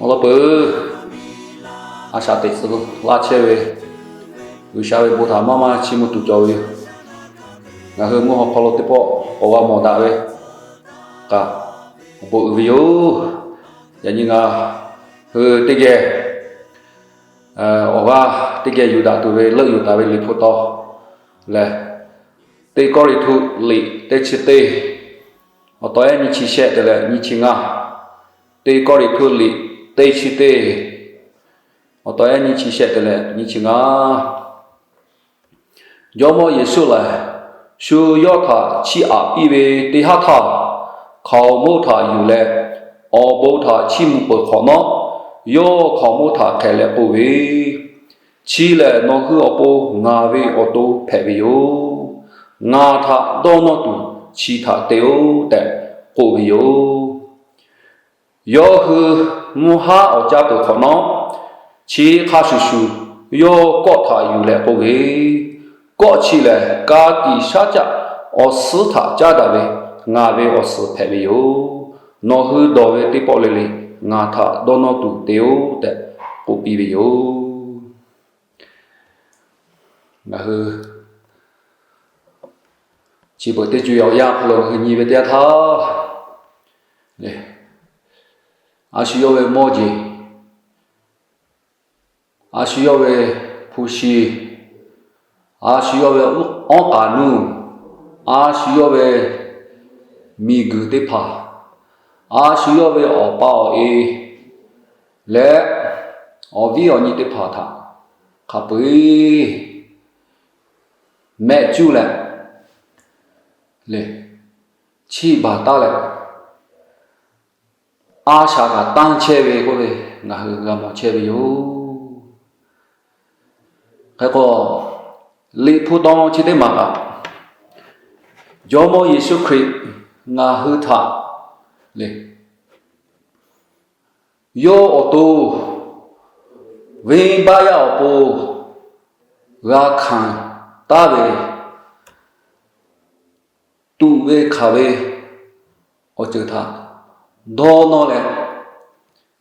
Awˬ lawn peuˬ, a shaꞈ teꞈ tcuh laˇ chehˇ ve G'uiˬsha ve bon htaꞈ maˇ maˇ chiˇ mvuh tuˬ cawˬ ve yoˬ. Ngaˬ hui mvuhˇ haw hk'aw lo teˇ pawˆ k'awꞈ g'a mawˬ daꞈ ve kaꞈ, awˬ bon uiˍ ve yoˬ. Yaꞈ nyi ngaˬ hui teˇ geh awˬ g'aˇ teˇ geh yuˬ daꞈ tuˬ ve leuˆ yuˬ taˍ ve Liꞈ hpu taw lehˬ, Teˇ Kawˇrenˍhtuˆ liꞈ teˇ chi teˇ, awˬ taw ehˉ nyiˇ chi shehˆ te leh nyiˇ chi ngaˇ. Teˇ Kawˇrenˍhtuˆ liꞈ teˇ chi teˇ, awˬ taw ehˉ nyiˇ chi shehˆ te leh nyiˇ chi ngaˇ. Jawˇmawˇ Yeˍsuˆ lehˬ, shu yawˇ htaꞈ chiˇ aꞈ piˇ ve teˇ haˉ htaˇ, hkaoˍmonˇ htaꞈ yuˬ leh awˬ bon htaꞈ chiˇ mvuh peuˬ hk'awꞈ nawˉ, yawˇ hkaoˍmonˇ htaꞈ hk'ehꞈ leh k'oˆ ve, Chi lehˬ nawˬ hui awˬ pon ngaˬ ve awˬ to hpehꞈ ve yoˬ. Ngaˬ htaꞈ dawˇ nawˇ tuˬ chi htaꞈ te-oˆ tehꞈ k'oˆ ve yoˬ. Yawˇ hui mvuhˇ haˉ awˬ caˇ peuˬ hk'awꞈ nawˉ, chi hk'a shuˍ shuˍ yawˇ kawˆ htaꞈ yuˬ leh k'oˆ ve, Kawˆ chi lehˬ ka tiꞈ shaˉ caˆ awˬ suhˉ htaꞈ caˉ daꞈ ve ngaˬ ve awˬ suhˍ hpehꞈ ve yoˬ. Nawˬ hui dawˬ ve teˇ pawˆ le le ngaˬ htaꞈ dawˇ nawˇ tuˬ te-oˆ tehꞈ k'oˆ piˇ ve yoˬ. Ngaˬ hui chi beuꞈ teˇ co-e awˬ yanˇ hk'aw lo ngaˬ hui nyi ve teˇ yanˇ htaˇ, a shu yawˇ ve mawˇ jeˬ, a shu yawˇ ve hpu shi, a shu yawˇ ve awˉ k'aꞈ nuˇ, a shu yawˇ ve miˬguiˬ teˇ hpaˍ, a shu yawˇ ve awˬ pa awˬ e leh awˬ viˉ awˬ nyi teˇ hpaˍ htaꞈ hk'a peu-eˬ mehˆ cuˇ leh le, chiˇ baˬ taˉ leh, a shaꞈ kaꞈ tanˇ chehˇ ve k'oˆ ve ngaˬ hui g'a mawˬ chehˇ ve yoˬ. Hk'e k'o, Liꞈ hpu taw chi teˇ maˬ kaꞈ, Jawˇmawˇ Yeˍsuˆ Hkriꞈ ngaˬ hui htaꞈ le, yawˇ awˬ to venˇbaˆ yaˇ awˬ pon g'a hkanˍ taˉ ve tuꞈ ve hkanˍ ve awˬ ceuˬ htaꞈ dawˇ nawˇ leh,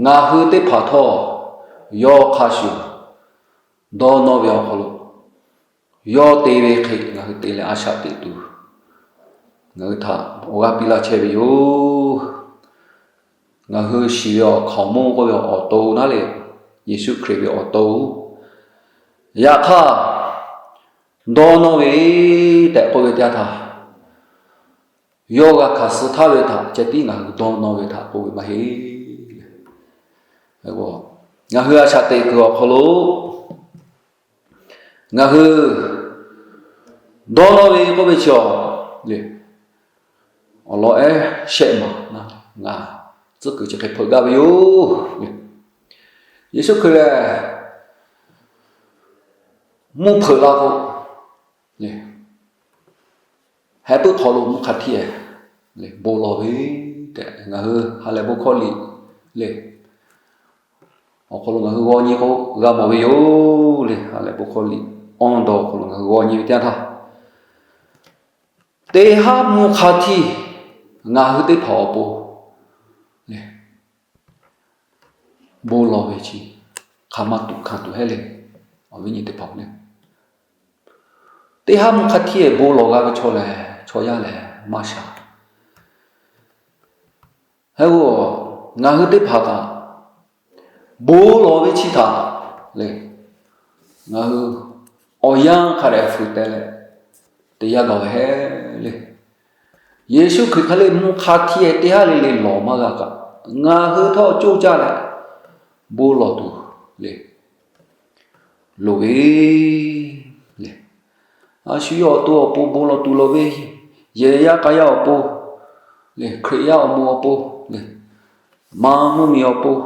ngaˬ hui teˇ hpaˍ htawˇ yawˇ hk'a shuˍ dawˇ nawˇ ve awˬ hk'aw lo yawˇ te ve hk'e ngaˬ hui te leh a shaꞈ teꞈ tuˬ, ngaˬ hui htaꞈ awˬ g'aˇ piˇ laˇ chehˇ ve yoˬ. Ngaˬ hui shiˍ ve awˬ hkaoˍmonˇ k'oˆ ve awˬ to naˉ le, Yeˍsuˆ Hkriꞈ ve awˬ to. Yaꞈ hk'aˇ, dawˇ nawˇ ve tehꞈ k'oˆ ve teˇ yanˇ htaˇ, yawˇ g'a hkanˍ suh htaˇ ve htaꞈ ceh tiˉ ngaˬ hui dawˇ nawˇ ve htaꞈ k'oˆ ve maˇ heˆ. Ngaˬ hui a shaꞈ teꞈ kuiˬ awˬ hk'aw lo ngaˬ hui dawˇ nawˇ ve k'oˆ ve chi awˬ le, awˬ lawn ehˉ shehˆ maˬ ngaˬ tcuhˉ kuiˬ chi hk'e hpeuꞈ gaˇ ve yoˬ. Yeˍsuˆ Hkriꞈ lehˬ, mvuhˇ hpeuꞈ la k'o, heh puiˉ hk'aw lo mvuhˇ hk'a htiˇ e le bon lawˬ ve tehꞈ ngaˬ hui ha lehˬ bon hkawˇ liꞈ le, awˬ hk'aw lo ngaˬ hui g'aw nyi k'o g'a mawˬ ve yoˬ le. Ha lehˬ bon hkawˇ liꞈ awˇ dawˇ awˬ hk'aw lo ngaˬ hui g'aw nyi ve teˇ yanˇ htaˇ, teˇ haˉ mvuhˇ hk'a htiˇ ngaˬ hui teˇ hpaˍ awˬ pon le bon lawˬ ve chi hk'aˬ ma tuꞈ hkanˍ tuˬ hehˉ le. Awˬ viˉ nyi teˇ hpaˍ le, teˇ haˉ mvuhˇ hk'a htiˇ e bon lawˬ g'a ve chaw lehˬ, chaw yaˇ lehˬ maˇ sha. Heh, ngaˬ hui teˇ hpaˍ kaꞈ bon lawˬ ve chi htaꞈ le, ngaˬ hui awˬ yanˇ hk'a dehꞈ fuiˍ teh leh te yaˇ gaˬ ve hehˉ le. Yeˍsuˆ Hkriꞈ hk'a le mvuhˇ hk'a htiˇ e teˇ haˉ le le lawˬ maˇ g'a kaꞈ, ngaˬ hui htawˇ coˇ caˇ leh bon lawˬ tuˬ le loˍ ve le. A shu yawˇ awˬ to awˬ pon bon lawˬ tuˬ lawˬ ve, yehˬ yaˇ k'a yaˇ awˬ pon le, Hkriꞈ yaˇ awˬ moˍ awˬ pon le, ma mvuhˇ miˬ awˬ pon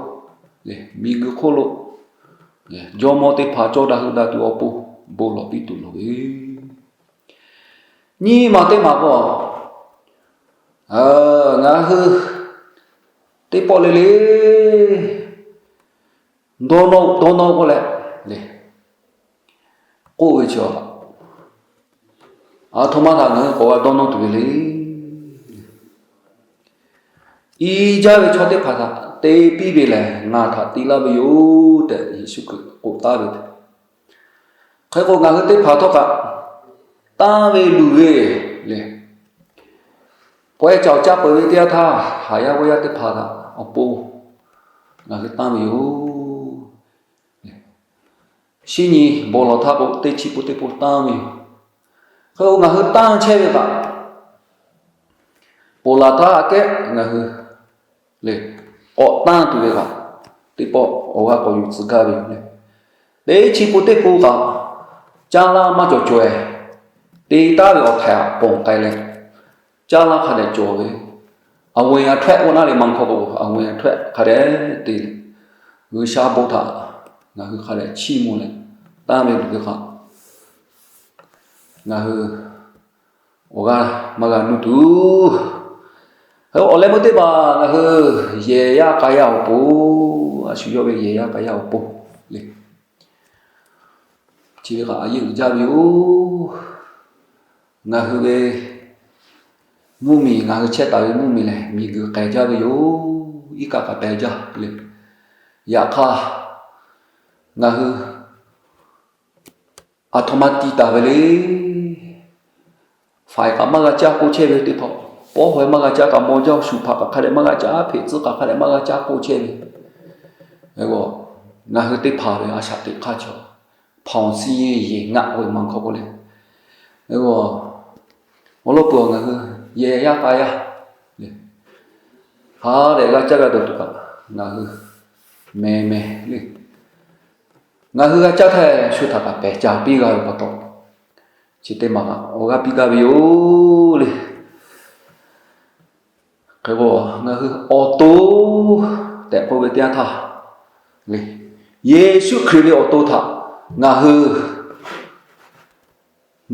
le, miˬguiˬ hk'oˆ lo jawˇmawˇ teˇ hpaˍ cawˇ daꞈ hui daꞈ tuˬ awˬ pon bon lawˬ piˇ tuˬ loˍ ve. Nyi ma teˇ maˬ k'o, ngaˬ hui teˇ pawˆ le le dawˇ nawˇ dawˇ nawˇ k'oˆ leh le, k'oˆ ve chi a htoꞈ ma htaꞈ ngaˬ hui k'awꞈ g'a dawˇ nawˇ tuˬ ve le. I jaˇ ve chaw teˇ hpaˍ htaꞈ te piˇ ve lehˬ, ngaˬ htaꞈ te laˇ ve yoˬ tehꞈ Yeˍsuˆ Hkriꞈ k'oˆ taˍ ve. Hk'e k'o, ngaˬ hui teˇ hpaˍ htawˇ kaꞈ tanˇ ve luˬ ve le, pawehˇ ca awˬ caˇ peuˬ ve teˇ yanˇ htaˇ, haˍ yaˇ g'awˇ yaˇ teˇ hpaˍ kaꞈ awˬ pon ngaˬ hui tanˇ ve yoˬ. Shinˉ nyi bon lawˬ htaˇ k'o, teˇ chi pun teˇ pun tanˇ ve yoˬ. Hk'e k'o, ngaˬ hui tanˇ chehˇ ve kaꞈ, ponˬ laˬ htaˇ aꞈ kehˉ ngaˬ hui le, k'awꞈ tanˇ tuˬ ve kaꞈ, teˇ pawˆ awˬ g'aˇ k'awꞈ yuˬ tcuh gaˇ ve yoˬ le. Teˇ chi pun teˇ pun kaꞈ, caˇ laˇ maˇ cawˬ caweh te taˍ ve awˬ htaiˍ htaꞈ ponˬ k'ai leh, caˇ laˇ hk'a dehꞈ cawˬ ve, အဝင်အထွက် k'oˆ naˉ le, maˇ hkawˇ k'o အဝင်အထွက် hk'a dehꞈ te leh, G'uiˬsha bon htaꞈ ngaˬ hui hk'a dehꞈ chiˇ mvuh leh tanˇ ve luˬ ve hk'a, ngaˬ hui awˬ g'aˇ maˇ g'a nuˇ tuˬ, awˬ leh meuˇ teˇ hpaˍ ngaˬ hui yehˬ yaˇ k'a yaˇ awˬ pon, a shu yawˇ ve yehˬ yaˇ k'a yaˇ awˬ pon le, chi ve kaꞈ a yeˇ uiˍ jaˇ ve yoˬ. Ngaˬ hui ve mvuhˇmiˬ, ngaˬ hui chehˇ taˍ ve mvuhˇmiˬ lehˬ, miˬguiˬ k'ai jaˇ ve yoˬ. Iˉ kaˆ kaꞈ pehˬ jaˇ le. Yaꞈ hk'aˇ, ngaˬ hui aˬ htoꞈ ma ti taˍ ve le. Faˍ kaꞈ maˇ g'a caˇ k'oˆ chehˇ ve teˇ hpaˍ, pawˇ haweh maˇ g'a caˇ kaꞈ, maw jaˇ shuˍ hpaꞈ kaꞈ hk'a dehꞈ maˇ g'a caˇ, hpeꞈ tcuhˉ kaꞈ hk'a dehꞈ maˇ g'a caˇ k'oˆ chehˇ ve. Ngaˬ hui teˇ hpaˍ ve a shaꞈ teꞈ hk'aˇ chaw, ဖောင်စည်းရေး yeˬ ngaˆ k'oˆ ve maˇ hkawˇ k'oˆ le. Awˬ lawn peuˬ ngaˬ hui yehˬ yaˇ k'a yaˇ le, hk'a dehꞈ g'a caˇ g'a dawˬ tuˬ kaꞈ, ngaˬ hui meh meh le, ngaˬ hui g'a caˇ htaˇ shu htaꞈ kaꞈ pehˬ ca piˇ g'a ve pa taw, chi teˇ maˬ kaꞈ awˬ g'aˇ piˇ gaˇ ve yoˬ le. Hk'e k'o, ngaˬ hui awˬ to tehꞈ k'oˆ ve teˇ yanˇ htaˇ le, Yeˍsuˆ Hkriꞈ ve awˬ to htaꞈ ngaˬ hui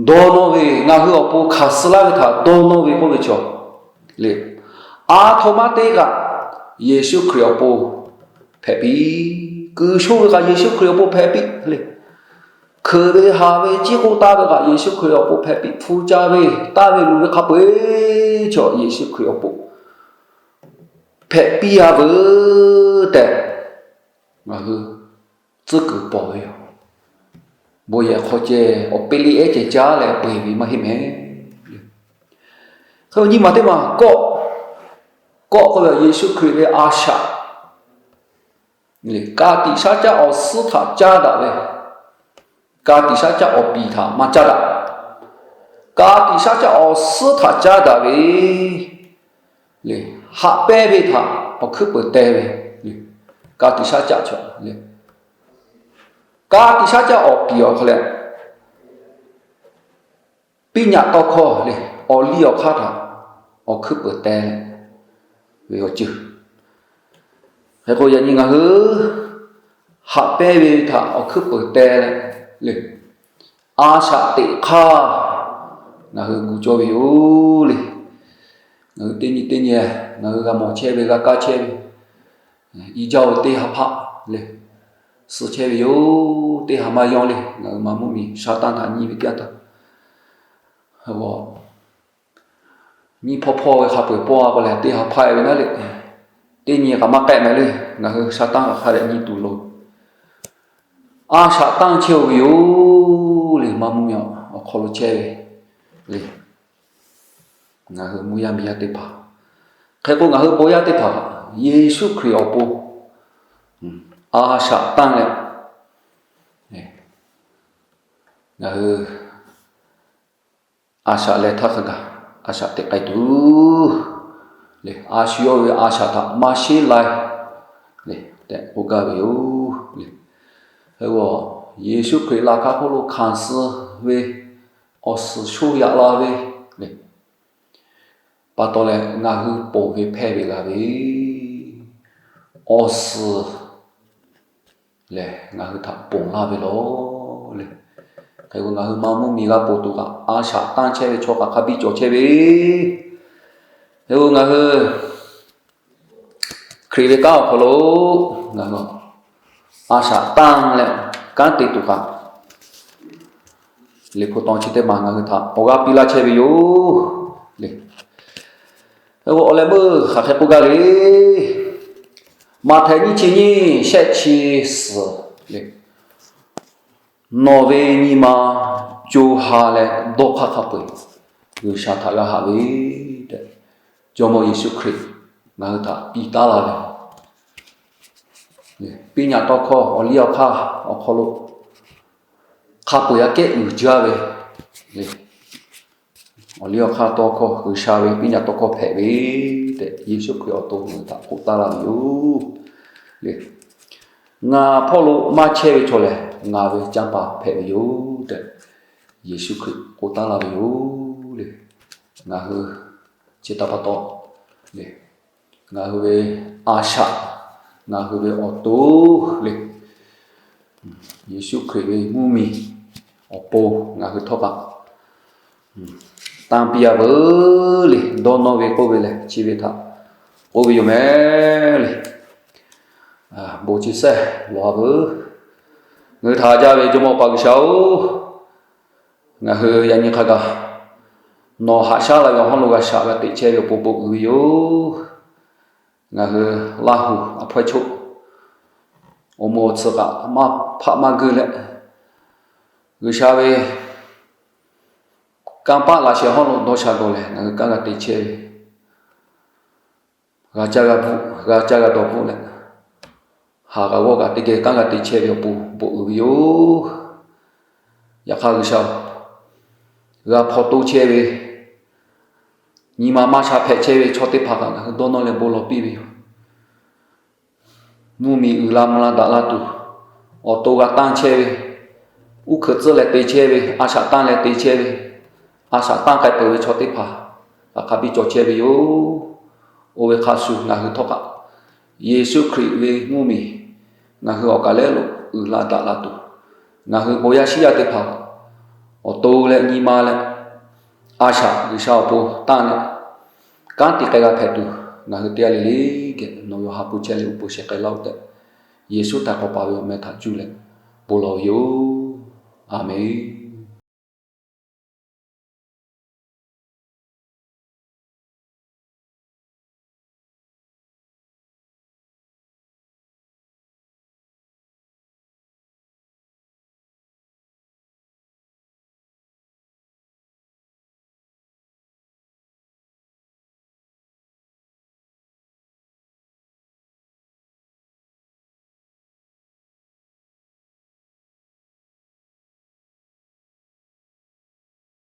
dawˇ nawˇ ve, ngaˬ hui awˬ pon hkanˍ suh laˇ ve htaꞈ dawˇ nawˇ ve k'oˆ ve chaw le, aˬ htoꞈ ma te kaꞈ Yeˍsuˆ Hkriꞈ awˬ pon hpehꞈ piˇ. Kuiˬ sho ve kaꞈ Yeˍsuˆ Hkriꞈ awˬ pon hpehꞈ piˇ le. Hkeuꞈ ve haˍ ve ciˉ k'oˆ taˍ ve kaꞈ Yeˍsuˆ Hkriꞈ awˬ pon hpehꞈ piˇ. Hpu ca ve, taˇ ve, luˬ ve hk'a peu-eˬ chaw Yeˍsuˆ Hkriꞈ awˬ pon hpehꞈ piˇ a veuˬ tehꞈ, ngaˬ hui tcuhˉ kuiˬ pawˍ ve yoˬ. Bon yehˬ hk'aw ceh awˬ peˇ liˇ ehˉ ceh caˉ leh peu-eˬ ve maˇ heˆ mehˍ. Hk'e nyi ma teˇ ma kawˆ, kawˆ k'oˆ ve Yeˍsuˆ Hkriꞈ ve a shaꞈ, ka tiꞈ shaˉ caˆ awˬ suhˉ htaꞈ caˇ daꞈ ve, ka tiꞈ shaˉ caˆ awˬ piˍ htaꞈ maˇ caˇ daꞈ. Ka tiꞈ shaˉ caˆ awˬ suhˉ htaꞈ caˇ daꞈ ve le, haꞈ pehnˇ ve htaꞈ awˬ hkuiˉ peuˍ teh ve le, ka tiꞈ shaˉ caˆ chaw le, ka tiꞈ shaˉ caˆ awˬ piˍ awˬ hk'aw leh, piˇ nyaꞈ tawˇ hkawˇ le, awˬ liˇ awˬ hk'aˇ htaꞈ awˬ hkuiˉ peuˍ teh ve awˬ ceuˬ. Hk'e k'o, yaꞈ nyi ngaˬ hui haꞈ pehnˇ ve htaꞈ awˬ hkuiˉ peuˍ teh le, a shaꞈ teꞈ hk'aˇ ngaˬ hui gu cawˇ ve yoˬ le. Ngaˬ hui teˇ nyi teˇ nyi ngaˬ hui g'a mawˬ chehˇ ve, g'a kaˇ chehˇ ve, i jaˇ ve teˇ ha hpaˆ le, suh chehˇ ve yoˬ. Teˇ ha maˇ yawˇ le, ngaˬ hui maˇ mvuhˇmiˬ Saˍtanˍ htaꞈ nyi ve teˇ yanˇ htaˇ, nyiˇ hpawˇ hpawˇ ve hk'a peu-eˬ pawˇ a k'o lehˬ, teˇ ha hpaˆ e ve naˉ le. Teˇ nyi kaꞈ maˇ k'ehˆ mehˍ le. Ngaˬ hui Saˍtanˍ kaꞈ hk'a dehꞈ nyi tuˬ loˍ, a shaꞈ tanˇ chehˇ-oˬ ve yoˬ le. Maˇ mvuhˇmiˬ awˬ hk'aw lo chehˇ ve le, ngaˬ hui mvuhˇ yaˇ miˬ yaˇ teˇ hpaˍ. Hk'e k'o, ngaˬ hui bon yaˇ teˇ hpaˍ Yeˍsuˆ Hkriꞈ awˬ pon a shaꞈ tanˇ leh, ngaˬ hui a shaꞈ leh htaˇ hk'a gaˬ a shaꞈ teꞈ k'ai tuˬ le, a shu yawˇ ve a shaꞈ htaꞈ maˇ sheˉ lai le tehꞈ k'oˆ gaˇ ve yoˬ le. Hk'e k'o, Yeˍsuˆ Hkriꞈ laꞈ ka hk'oˆ lo hkanˍ suh ve awˬ suhˍ sho yaꞈ la ve le, pa taw leh ngaˬ hui ponˬ ve hpehˇ ve g'a ve awˬ suhˍ lehˬ, ngaˬ hui htaꞈ ponˬ laˇ ve lawˬ le. Hk'e k'o, ngaˬ hui maˇ mvuhˇmiˬ g'a ponˬ tuˬ kaꞈ, a shaꞈ tanˇ chehˇ ve chaw kaꞈ hk'a biˇ cawˬ chehˇ ve. Hk'e k'o, ngaˬ hui Hkriꞈ ve kanˉ awˬ hk'aw lo ngaˬ hui a shaꞈ tanˇ leh kanˉ te tuˬ kaꞈ, Liꞈ hpu taw chi teˇ maˬ ngaˬ hui htaꞈ awˬ g'aˇ piˇ laˇ chehˇ ve yoˬ le. Hk'e k'o, awˬ leh meuˇ hk'aˬ hk'e k'oˆ gaˇ le. Maꞈhtehˍ nyiˇ chi nyiˇ shehˆ chi suhˍ le, nawˬ ve nyi ma co ha leh dawˇ hk'aˇ hk'a peu-eˬ G'uiˬsha htaꞈ g'a haꞈ ve tehꞈ, Jawˇmawˇ Yeˍsuˆ Hkriꞈ ngaˬ hui htaꞈ piˇ taˉ laˇ ve, piˇ nyaꞈ tawˇ hkawˇ awˬ liˇ awˬ hk'aˇ awˬ hk'aw lo hk'a peu-eˬ aꞈ kehˉ uiˍ jaˇ ve le. Awˬ liˇ awˬ hk'aˇ tawˇ hkawˇ, G'uiˬsha ve piˇ nyaꞈ tawˇ hkawˇ hpehꞈ ve tehꞈ, Yeˍsuˆ Hkriꞈ awˬ to ngaˬ hui htaꞈ k'oˆ taˉ laˇ ve yoˬ le. Ngaˬ hpawˇ lo maˇ chehˇ ve chaw lehˬ, ngaˬ ve canˇ paˍ hpehꞈ ve yoˬ tehꞈ, Yeˍsuˆ Hkriꞈ k'oˆ taˉ laˇ ve yoˬ le. Ngaˬ hui chi htaꞈ pa taw le, ngaˬ hui ve a shaꞈ, ngaˬ hui ve awˬ to le, Yeˍsuˆ Hkriꞈ ve mvuhˇmiˬ awˬ pon ngaˬ hui htawˇ kaꞈ tanˇ piˇ a veuˬ le. Dawˇ nawˇ ve k'oˆ ve lehˬ, chi ve htaꞈ k'oˆ ve yoˬ mehˍ le. Bon chi sehˉ lawˬ a veuˬ. Ngaˬ hui htaꞈ jaˇ ve Jawˇmawˇ Awˬ pa G'uiˬsha-oˬ, ngaˬ hui yaꞈ nyi hk'a gaˬ nawˬ haꞈ shaˉ la ve awˬ hawˉ lo g'a shaꞈ g'a teꞈ chehˇ ve awˬ pon bon uiˍ ve yoˬ. Ngaˬ hui Laˇ huˍ aˬ hpawehˇ choˆ awˬ moˍ awˬ tsuhꞈ kaꞈ maˇ hpaˆ maˇ guiˇ leh, G'uiˬsha ve kanˇ paˆ laꞈ shehˍ hawˉ lo dawˇ sha gawˬ lehˬ, ngaˬ hui kanˉ g'a te chehˇ ve, g'a caˇ g'a bvuhˆ, g'a caˇ g'a dawˬ bvuhˆ leh, haˍ g'a g'awˇ g'a teˇ geh kanˉ g'a te chehˇ ve awˬ pon bon uiˍ ve yoˬ. Yaꞈ hk'aˇ G'uiˬsha-oˬ, g'a hpaw toˇ chehˇ ve, nyi ma maˇ sha hpehꞈ chehˇ ve chaw teˇ hpaˍ kaꞈ ngaˬ hui dawˇ nawˇ leh bon lawˬ piˇ ve yoˬ. Mvuhˇmiˬ uiˍ la mvuh la daꞈ la tuˬ, awˬ to g'a tanˇ chehˇ ve, uˉ hkeuꞈ tcuhˉ leh te chehˇ ve, a shaꞈ tanˇ leh te chehˇ ve, a shaꞈ tanˇ k'ai peuˬ ve chaw teˇ hpaˍ hk'aˬ hk'e biˇ cawˬ chehˇ ve yoˬ. Oˇ ve hk'a shuˍ ngaˬ hui htawˇ kaꞈ Yeˍsuˆ Hkriꞈ ve mvuhˇmiˬ ngaˬ hui awˬ kaˬ lehˉ lo uiˍ la daꞈ la tuˬ, ngaˬ hui bon yaˇ shiˉ yaˇ teˇ hpaˍ awˬ to leh nyi ma leh a shaꞈ G'uiˬsha awˬ pon tanˇ leh kanˉ te k'ai g'a hpehꞈ tuˬ, ngaˬ hui teˇ g'aˇ le le geh nawˬ ve awˬ ha hpu chehˇ leh uˉ peunˍ sheh k'ai laˇ-oˆ tehꞈ, Yeˍsuˆ htaꞈ k'awꞈ paˍ ve awˬ meh htaꞈ cuˇ leh bon lawˬ ve yoˬ. A menˬ.